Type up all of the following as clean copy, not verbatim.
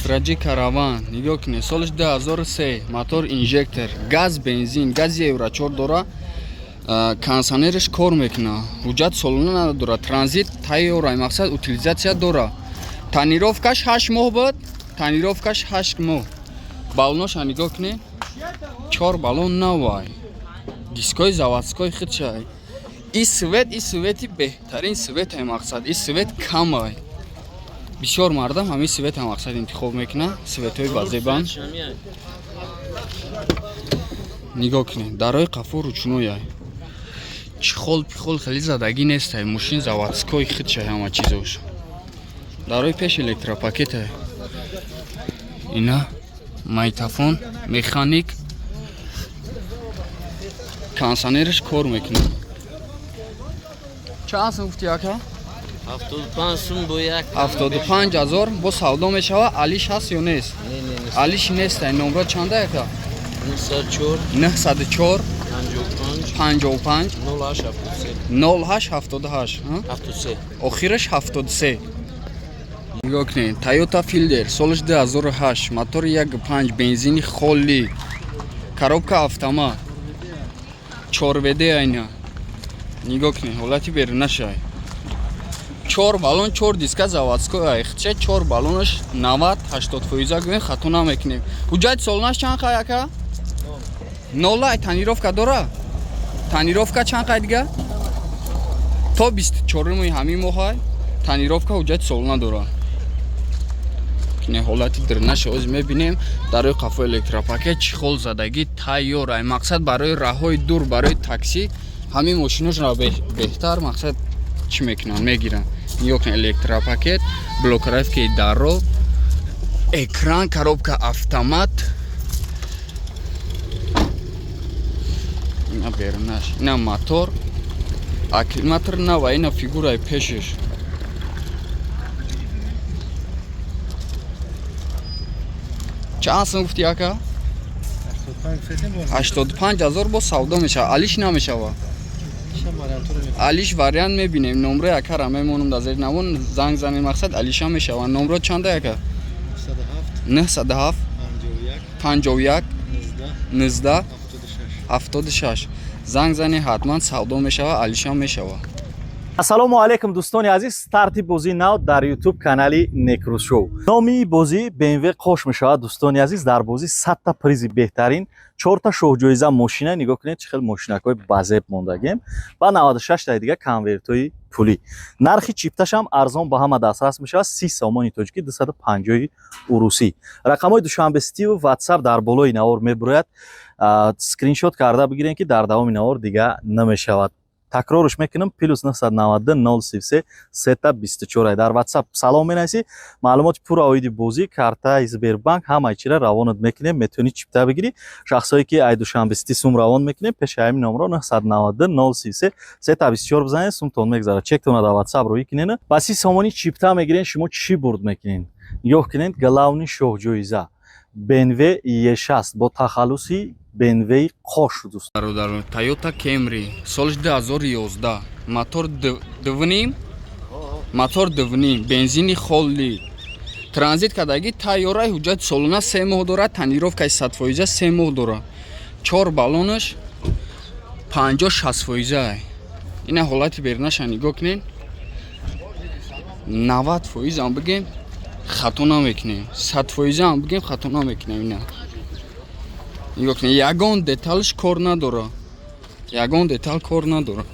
Astra J Caravan, нигоҳ кунед, солаш 2003, мотор инжектор, газ, бензин, гази Евро 4 дора, кондиционераш кор мекуна, ҳуҷҷат солона надора, транзит тайёра, мақсад утилизатсия дора. Тонировкаш 8 моҳ буд, тонировкаш 8 моҳ. Баллоноша нигоҳ кунед, 4 баллон навай. Дискои заводской худшай. И свет, и свети беҳтарин светай, мақсад, и свет камай. Бисёр мардам ҳамин света мақсад интихоб мекунад, светҳои базебан. Нигоҳ кунед, дарои қафо ручнояй. Чихол пихол хеле задагӣ нестай, мошин заводской худшай ҳама чизош. Дарои пеш электропакетай. Ина майтафон, механик, кондиционераш кор мекунад. Чанд сум гуфти, ака? 75 сум бо як. 75 ҳазор бо савдо мешава. Алиш ҳаст ё нест? Не, не, нест. Алиш нестай. Номро чанда, ака? 904 904 55 55 08 73. 08 78, ҳа? 73. Охираш 73. Нигоҳ кунед, Toyota Fielder, солаш 2008, мотори 1.5, бензини холӣ, коробка автомат, 4 WD айна. Нигоҳ кунед, ҳолати берунашай. Чор баллон, чор диска заводской ай. Хча чор баллонаш 90 80 фоиза гӯем, хато намекунем. Ҳуҷҷати солонаш чанд қай, ака? Нола. Ай, тонировка дора? Тонировка чанд қай дига? То 24-уми ҳамин моҳай тонировка, ҳуҷҷати солона дора. Кине ҳолати дирнаша оз мебинем. Дарои қафо электропакет, чехол задагӣ, тайёр ай. Мақсад барои раҳҳои дур, барои такси ҳамин мошиношро беҳтар мақсад чӣ мекунанд, мегиранд. Нигоҳ кунед, электропакет, блокировкаи дарро, экран, коробка автомат. Ина берунаш, ина мотор, аккумулятор нава, ина фигураи пешаш. Чанд сум гуфти, ака? 85 ҳазор бо савдо мешава. Алиш намешава? Алиш вариант мебинем. Номрои акара мемонам дар зери навон, занг занем, мақсад алиша мешава. Номро чанда, ака? 907 51 19 76. Занг занед, ҳатман савдо мешава, алиша мешава. Ассалому алайкум, дӯстони азиз. Старти бозии нав дар Ютуб канали Некрӯз Шоу. Номи бозӣ БМВ Қош мешавад, дӯстони азиз. Дар бозӣ 100-та призи беҳтарин, чорта шоҳҷоиза мошина. Нигоҳ кунед, чӣ хел мошинакҳои базеб мондагем ва 96 таи дига конвертҳои пулӣ. Нархи чипташам арзон, ба ҳама дастрас мешавад: 30 сомони тоҷикӣ, 250 урусӣ. Рақамҳои Душанбе Ситиву Ватсап дар болои навор мебурояд. Скриншот карда бигирем, ки дар давоми навор дига намешавад. Такрорш мекунам: плюс 992 033 сета 24. Дар Ватсап салом менависӣ, маълумоти пурра оиди бозӣ, картаи Сбербанк, ҳамаи чира равонат мекунем, метавонӣ чипта бигирӣ. Шахсое ки ай Душанбе Сити сум равон мекунем, пеши ҳамин номро 992 033 сета 24 бизанед, сумтон мегзарад. Чектона дар Ватсап рӯӣ кунен. Ба 30 сомонӣ чипта мегирен, шумо чӣ бурд мекунен? Нигоҳ кунед, главный шоҳҷоиза БМВ Е6 бо тахаллуси БМВ Қош, дӯст. Бародарон, Toyota Camry, солаш 2011, мотор 2.5, мотор 2.5, бензини холӣ, транзит кардагӣ, тайёраи, ҳуҷҷати солона 3 моҳ дорад, тонировкаи 100 фоиза 3 моҳ дорад, чор баллонаш 50-60 фоиза. Ина ҳолати берунаша нигоҳ кунед, 90 фоизам бигем, хато намекунем, 100 фоизаам бигем, хато намекунем. Ина нигоҳ кунед, ягон деталш кор надора, ягон детал кор надора.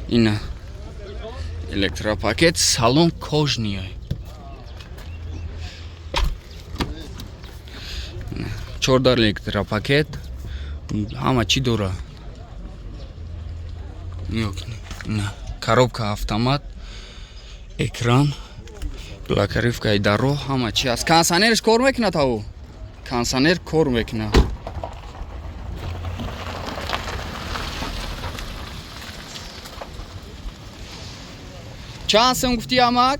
Ина электропакет, салон кожаный, чордар электропакет, ҳама чӣ дора. Нигоҳ кунед, ина коробка автомат, экран, блокировкаи даро, ҳама чи аст. Кондиционерш кор мекунад, ҳаво, кондиционер кор мекунад. Чанд сум гуфти, амак?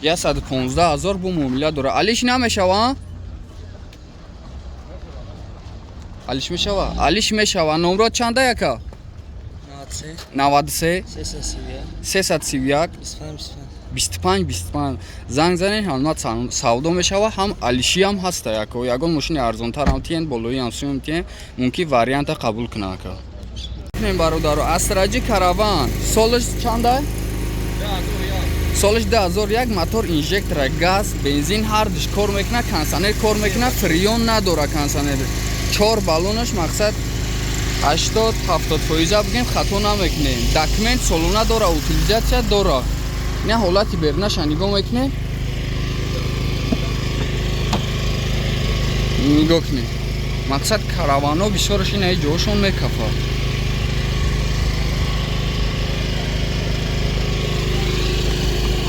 115 ҳазор бо муомила дора. Алиш намешава? Алиш мешава, алиш мешава. Номрот чанда, яка? 93 331 25 25. Занг занед, ҳама савдо мешава, ҳам алиши ҳам ҳаста яко. Ягон мошини арзонтар ҳам тиен, болои ҳам суюм тиен, мумкин варианта қабул кунад ака. Кунем бародаро, Астраҷи Караван, солаш чанда? Солаш 2001, мотор инжектора, газ, бензин ҳар душ кор мекунад, кондиционер кор мекунад, фреон надора кондиционер. 4 баллонаш мақсад 80-70% бигем хато намекунем. Документ солона дора, утилизатсия дора. Ина ҳолати берунаша нигоҳ мекунем. Нигоҳ кунем. Мақсад караванҳо бисёраш ина ҷоҳошон мекафад.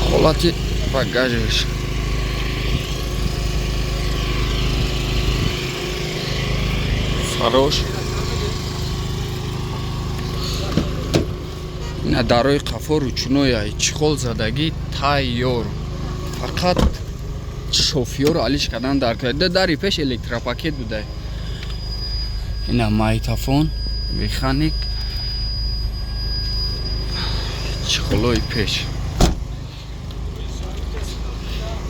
Ҳолати багажаш. Фарош. Ина дарои қафо ручноя, чиқол задагӣ тайёр. Фақат шофёр алиш кардан дар кор. Дари пеш электропакет буда. Ина майтафон, механик, чиқолои пеш.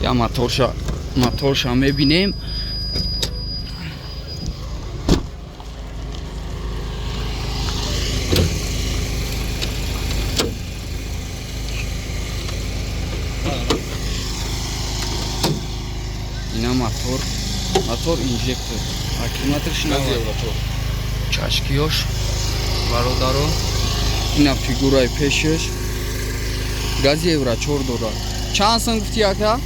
Я моторша мебинем. Ина мотор инжектор, аккумуляторш навад. Чашкиёш бародаро, ина фигураи пешаш, гази евро 4 дорад. Чанд сум гуфти ака?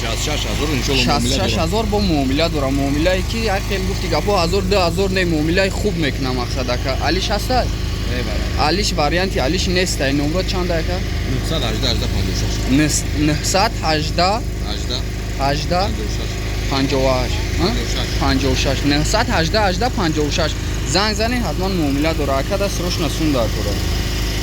66 ҳазор бо муомила дора. Муомилае ки як хел гуфти гапо 1000 2000 не, муомилаи хуб мекунам мақсад ака. Алиш ҳаста? Алиш варианти алиш неста. Номро чанд ака? 918 918 18 58 56 918 18 56. Занг занед, ҳатман муомила дора. Ака да срочно сум дар кора.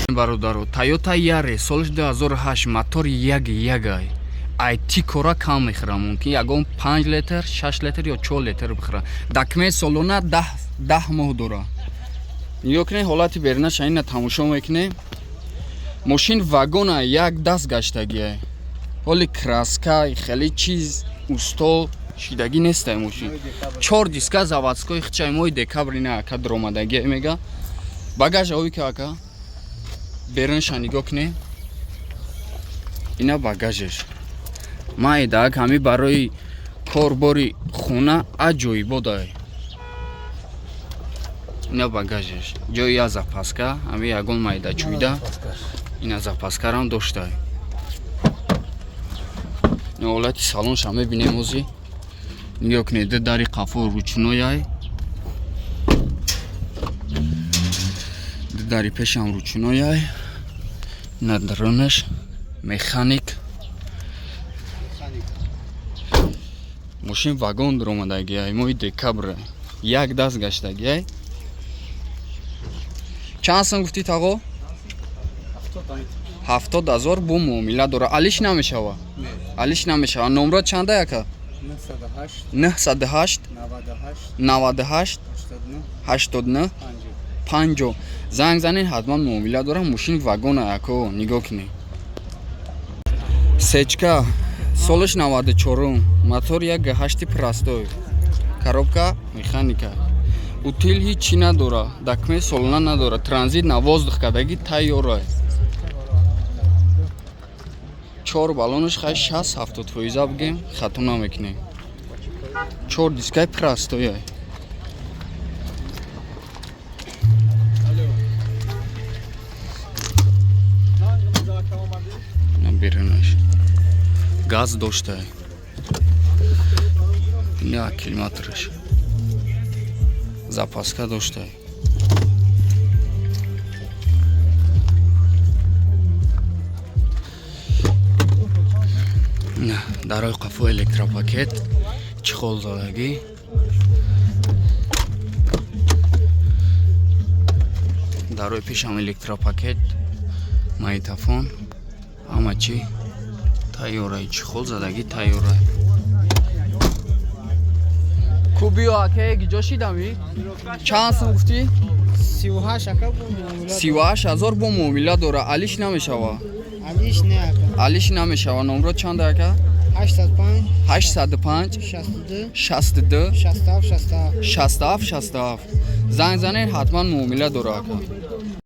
Бародаро, Toyota Yaris солиш 2008, мотор 1.1 ай. IT кора кам мехӯрам, мумкин ягон 5 литр, 6 литр ё 4 литр бихӯрам. Документ солона 10 моҳ дора. Нигоҳ кунед ҳолати берунаша, ина тамошо мекунед. Мошин вагона як даст гаштагиай. Ҳоли краска, хеле чиз усто шидагӣ нестай мошин. 4 диска заводской хичай моҳи декабр ина ака даромадагиай мега. Багаж ови ки ака. Берунаша нигоҳ кунед. Ина багажеш. Майда ҳами барои корбори хона аҷоибодай. Ина багажеш. Ҷои я запаска, ҳами ягон майда чӯйда. Ина запаскарам доштай. Ина ҳолати салонша мебинем ози. Нигоҳ кунед, ду дари қафо ручнояй. Ду дари пешам ручнояй. Ина дарунаш механик. Мошин вагон даромадагиай, моҳи декабр. Як даст гаштагиай. Чанд сум гуфтӣ тағо? 70 ҳазор бо муомила дора. Алиш намешава? Алиш намешава. Номро чанда яка? 908 98 89 50. Занг занед, ҳатман муомила дора. Мошин вагона яко, нигоҳ кунед. Сечка солаш 94, мотор 1.8 простой, коробка механика. Утил ҳеҷ надора, документ солона надора, транзит на воздух кардагӣ тайёра. 4 баллонаш хай 60-70% бигем, хато намекунем. 4 дискаи простоя. Берунаш газ доштай. Ина километраш. Запаска доштай. Дарои қафо электропакет, чиқол задагӣ. Дарои пешам электропакет, магнитофон, ҳама чӣ тайёрай, чиқол задагӣ тайёрай. Кубиё аке гиҷо шидами? Чанд сум гуфтӣ? 38, ака, бо муомила. 38 000 бо муомила дора. Алиш намешава? Алиш не, ака. Алиш намешава. Номро чанда, ака? 805. 805. 62. 62. 67 67. 67 67. Занг занед, ҳатман муомила дора, ака.